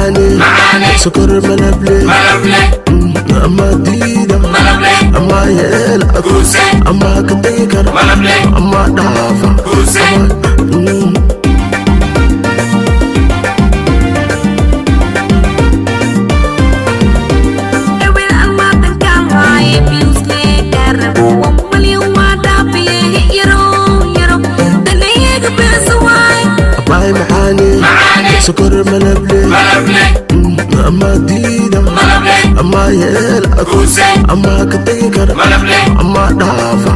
Macaane, sokor malable, ama diida ama yeela, ama ka tegi kara ama dhaafa. Abaay macaane, sokor malable, ama diida ama yeela, ama ka tegi kara ama dhaafa.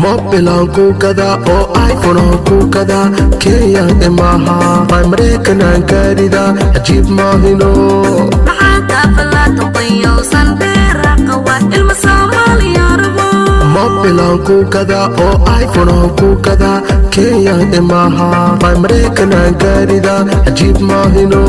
Mobilan ku gadaa oo iPhone aan ku gadaa, Kenya imaha bay, Maraykanaan gaarida, cajiib maahino. Mobilan ku gadaa oo iPhone aan ku gadaa, Kenya imaha bay, Maraykanaan gaarida, cajiib maahino.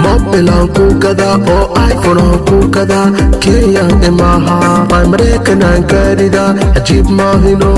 Mobilan ku gadaa oo iPhone aan ku gadaa, Kenya imaha bay, Maraykanaan gaarida, cajiib maahino.